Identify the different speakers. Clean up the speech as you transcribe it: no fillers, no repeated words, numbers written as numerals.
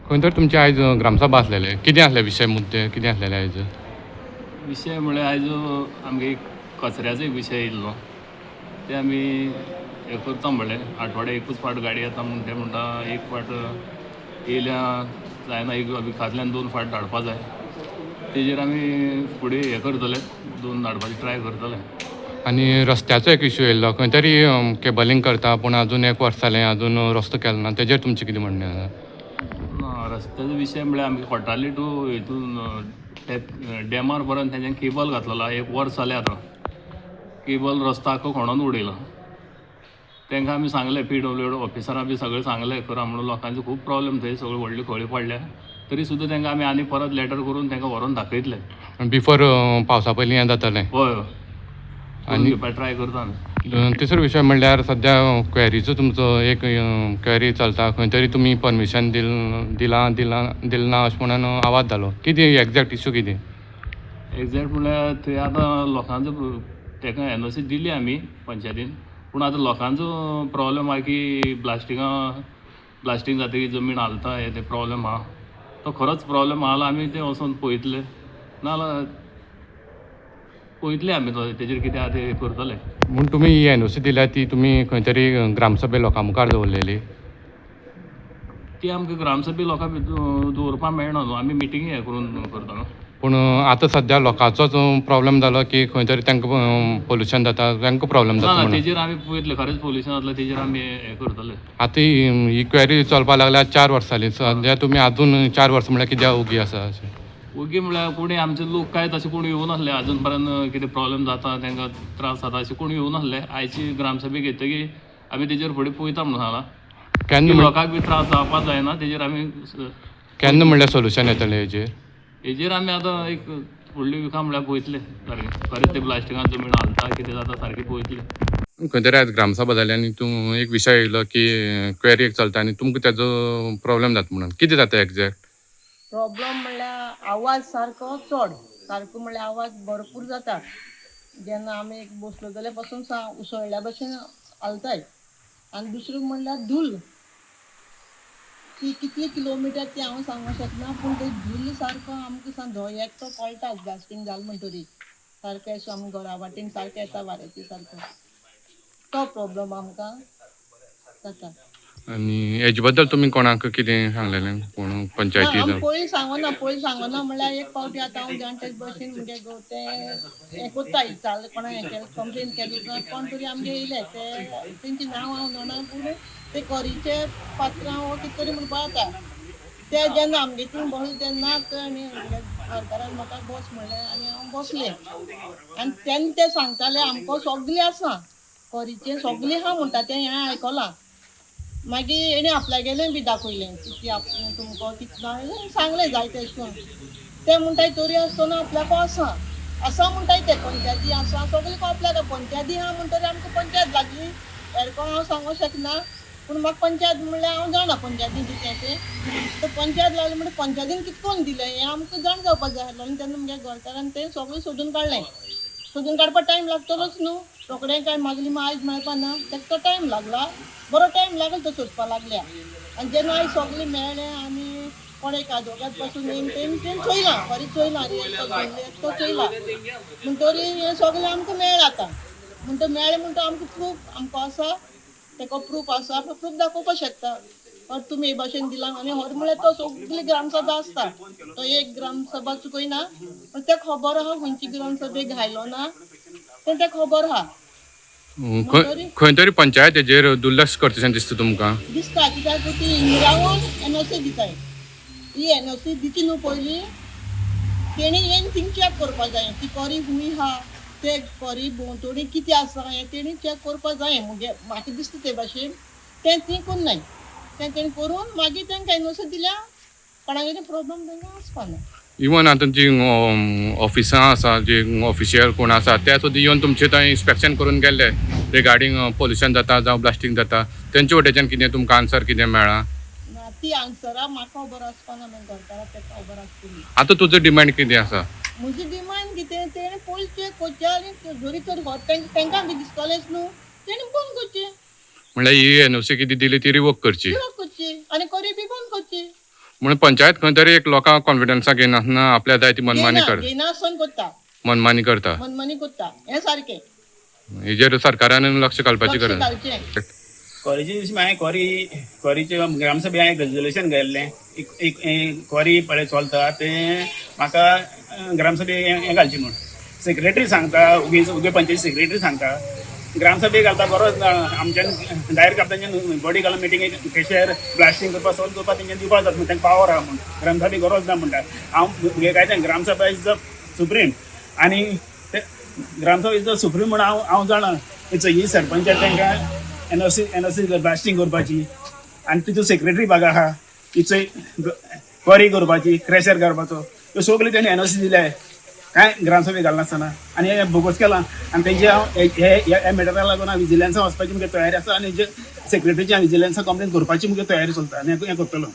Speaker 1: खंय तर तुमचे आयज ग्रामसभा आसलेले, कितें आसले विशय, मुद्दे कितें आसलेले आयज?
Speaker 2: विशय म्हळ्यार आयज आमगे कचऱ्याचो एक विशय येयल्लो, ते आमी हें करता म्हणलें. आठवड्या एकूच फावट गाडी येता म्हूण ते म्हणटा, एक फावट येयल्या जायना, एक विकांतल्यान दोन फावट धाडपा जाय. तेजेर आमी फुडें हें करतले, दोन धाडपाची ट्राय करतले.
Speaker 1: आनी रस्त्याचो एक इशू येयल्लो, खंय तरी केबलिंग करता पूण अजून एक वर्स जालें, अजून रस्तो केलो ना, तेजेर तुमचें कितें म्हणणें आसा?
Speaker 2: ना, रस्त्याचो विशय म्हळ्यार आमगे कोटाली टू हितून डॅमार पर्यंत तेंच्यानी केबल घातलेलो आहा. एक वर्स जालें आतां केबल, रस्तो आख्खो खणोन उडयला. तांकां आमी सांगलें, पीडब्ल्यू ऑफिसरां बी सगळें सांगलें करा म्हणून. लोकांचो खूब प्रॉब्लेम, थंय सगळी व्हडली खळी पडल्या. तरी सुद्दां तांकां आमी आनी परत लेटर करून तांकां व्हरोन दाखयतले.
Speaker 1: बिफोर पावसा पयलीं हें जातलें?
Speaker 2: हय, आनी घेवपाक ट्राय करता आमी.
Speaker 1: तिसरो विशय म्हणल्यार सद्या क्वेरीचो तुमचो एक क्वेरी चलता, खंय तरी तुमी परमिशन दिलां दिलां दिलें ना अशें म्हणून आवाज जालो. कितें एग्जॅक्ट इशू कितें?
Speaker 2: एग्जॅक्ट म्हणल्यार थंय आतां लोकांचो, ताका एनओसी दिली आमी पंचायतीन, पूण आतां लोकांचो प्रॉब्लेम आहा की ब्लास्टिंगा, ब्लास्टींग जातकीर जमीन हालता, हे ते प्रॉब्लेम आहा. तो खरोच प्रॉब्लेम आहा जाल्यार आमी ते वचोन पळयतले, नाजाल्यार पळयतले आमी तो तेजेर कितें आहा तें करतले.
Speaker 1: म्हूण तुमी ही एनओसी दिल्या ती तुमी खंय तरी ग्रामसभे लोकां मुखार दवरलेली?
Speaker 2: ती आमकां ग्रामसभे लोकां भितर दवरपाक मेळना न्हू, आमी मिटींग हें करून करता न्हू.
Speaker 1: पूण आतां सद्या लोकांचोच प्रॉब्लेम जालो की खंय तरी तांकां पोल्युशन जाता, तांकां प्रॉब्लेम
Speaker 2: ना
Speaker 1: जाता
Speaker 2: ना
Speaker 1: म्हणून.
Speaker 2: तेजेर आमी पळयतले, खरेंच पोल्युशन जातलें तेजेर आमी हें करतले.
Speaker 1: आतां ही क्वेरी चलपाक लागल्या 4 वर्सां जालीं, सद्या तुमी आजून 4 वर्सां म्हणल्यार कित्याक ओगी आसा अशें?
Speaker 2: ओगी म्हळ्यार कोणी आमचे लोक काय तशें कोण येवं नासले अजून पर्यंत. कितें प्रॉब्लेम जाता, तांकां त्रास जाता अशें कोण येवं नासले. आयची ग्रामसभा घेतकीर आमी तेजेर फुडें पळयता म्हणून सांगलां.
Speaker 1: केन्ना
Speaker 2: की
Speaker 1: म्हण
Speaker 2: लोकांक बी त्रास जावपाक जायना, तेजेर आमी
Speaker 1: केन्ना म्हणल्यार सोल्युशन येतलें हेजेर?
Speaker 2: हेजेर आमी आतां एक फुडल्या विका म्हळ्यार पळयतले सारकें, खरेंच ते प्लास्टिकान जमीन हालता, कितें जाता, सारकें पळयतले.
Speaker 1: खंय तरी आयज ग्रामसभा जाली आनी तूं एक विशय येयलो की क्वेरी एक चलता आनी तुमकां तेजो प्रॉब्लेम जाता म्हणून, कितें जाता एग्जॅक्ट?
Speaker 3: प्रॉब्लम म्हणल्यार आवाज सारको चड, सारको म्हणल्यार आवाज भरपूर जाता. जेन्ना आमी एक बसलो जाल्यार पासून उसळ्ळ्या भशेन हालताय. आनी दुसरें म्हणल्यार धूल, ती कितली किलोमिटर ती हांव सांगूंक शकना, पूण ते धूल सारको आमकां धोयाक तो कळटा. ब्लास्टींग जालें म्हणटरी सारकें अशें आमी घरा वाटेन सारकें येता वाऱ्याचें सारको, तो प्रॉब्लम आमकां जाता.
Speaker 1: आनी हेजे बद्दल तुमी कोणाक कितें सांगलेलें, कोण
Speaker 3: ना.
Speaker 1: पंचायती
Speaker 3: आमी
Speaker 1: जावं?
Speaker 3: पयलीं सांगना, पयलीं सांगना म्हणल्यार एक पावटी आतां हांव जाणटे भशेन मुगे गो ते हें कोत्ताय चाल, कोणा हें केलें, कंप्लेन केली उपरांत कोण तरी आमगे येयले, ते तेंचें नांव हांव जाणा, पूण ते कोरीचे पात्रांव वो कितें तरी म्हणपा जाता. ते जेन्ना आमगे थंय बसले तेन्ना आनी घरकारान म्हाका बस म्हणलें आनी हांव बसलें. आनी तेन्ना ते सांगताले, आमकां सगलें आसा, कोरीचें सगलें आहा म्हणटा तें हांवें आयकलां. मागीर हेणें आपल्यागेलें बी दाखयलें कितें तुमकां कितें सांगलें जायतें अशें करून. ते म्हणटाय तरी आसतना आपल्याको आसा आसा म्हणटाय ते, पंचायती आसा सगळें आपल्याक, पंचायती आहा म्हणटरी आमकां पंचायत लागली. हेर कोण हांव सांगूंक शकना, पूण म्हाका पंचायत म्हणल्यार हांव जाणा पंचायतीन कितें तें. तर पंचायत लागली म्हणटा, पंचायतीन कितें करून दिलें हें आमकां जाण जावपाक जाय आसलो. आनी तेन्ना मुगे घरकारान तें सगळें सोदून काडलें. सोदून काडपाक टायम लागतलोच न्हू, रोखडें काय मागली आयज मेळपा ना, ताका तो टायम लागला, बरो टायम लागलो तो सोदपाक लागल्या. आनी जेन्ना आयज सगळें मेळ्ळें आनी कोण एक आदवोगाद पासून येवन तेणी तेणी चोयलां, खरें चोयलां, तो चोयला म्हणटरी हें सगळें आमकां मेळ्ळें आतां. म्हणटा मेळ्ळें म्हणटा आमकां प्रूफ आमकां आसा, तेका प्रूफ आसा, प्रूफ दाखोवपाक शकता. हर तुमी हे भाशेन दिलां. आनी हर म्हळ्यार तो सगळी ग्रामसभा आसता, तो एक ग्रामसभा चुकयना, पण तेका खबर आहा खंयची ग्रामसभेक घायलो ना तें तेका खबर आहा.
Speaker 1: खंय खंय तरी पंचायत हेजेर दुर्लक्ष करता दिसता तुमकां?
Speaker 3: दिसता, कित्याक ती इंदिरावन एनओसी दिताय. ही एनओसी दिची न्हू पयलीं तेणी येवन थिंग चॅक करपा जाय, ती कोरी खूंय आहा, ते कोरी भोंवतणी कितें आसा हें तेणी चॅक करपा जाय. मुगे म्हाका दिसता ते भाशेन तें ती कोन्नाय, तें तेणी करून मागीर तांकां एनओसी दिल्या कोणागेर प्रॉब्लम तांकां वचपा ना.
Speaker 1: इवन आतां जी ऑफिसां आसा, जी ऑफिशियल कोण आसा, ते सुद्दां येवन तुमचे थंय इन्स्पेक्शन करून गेल्ले रिगार्डींग पोल्युशन जाता जावं ब्लास्टींग जाता, तेंचे वटेच्यान कितें तुमकां आन्सर कितें मेळ्ळां?
Speaker 3: ना, ती आन्सरां म्हाका खबर आसपा ना, मागीर घरकाराक ताका खबर आसतली.
Speaker 1: आतां तुजो डिमांड कितें आसा?
Speaker 3: म्हजी डिमांड कितें, तेणें पयलीं चॅक करचें आनी जरी तर हो तांकां बी दिसतलेंच न्हू, तेणें बंद करचें.
Speaker 1: म्हणल्यार ही एनओसी कितें दिली ती रिवोक करची.
Speaker 3: रिवोक करची आनी कोरी बी बंद करची.
Speaker 1: म्हणून पंचायत खंय तरी एक लोकांक कॉन्फिडन्साक घेयनासतना आपल्या जाय ती मनमानी
Speaker 3: घेयना
Speaker 1: कर
Speaker 3: घेयनासतना करता,
Speaker 1: मनमानी करता.
Speaker 3: मनमानी करता हें सारकें.
Speaker 1: हेजेर सरकारान लक्ष घालपाची
Speaker 3: लक्ष
Speaker 1: गरज.
Speaker 3: घालचें.
Speaker 4: क्वॉरीचे दिसा हांवें क्वॉरीचे ग्रामसभे हांवें रेजोल्युशन केल्लें. एक एक क्वॉरी पळय चलता तें म्हाका ग्रामसभे हें घालची म्हूण सेक्रेटरी सांगता. उगी उगे पंचायत सेक्रेटरी सांगता ग्रामसभे घालता बरोच ना. आमच्यान डायरेक्ट तेंच्यान बॉडी घालून मिटींगेक प्रेशर ब्लास्टींग करपा सगळें करपा तेंच्यान दिवपाक जाता म्हूण तांकां पावर आहा म्हूण ग्रामसभे गरज ना म्हणटा. हांव मुगे काय तें ग्रामसभा is the supreme आनी ते ग्रामसभा is the supreme म्हूण हांव हांव जाणा. ही सरपंच तांकां एनओसी ब्लास्टींग करपाची आनी तितून सेक्रेटरी भाग आहा तिचो क्वरी करपाची क्रेशर करपाचो त्यो सगळ्यो तेणी एनओसी दिले कांय ग्रामसभे घालनासतना आनी हें बोगस केलां. आनी तेंचे हांव हे ह्या मॅटराक लागून हांव विजिलन्सा वचपाची मुगे तयारी आसा आनी जे सेक्रेटरीची हांव विजिलन्सा कंप्लेन करपाची मुगे तयारी चलता आनी हें करतलो.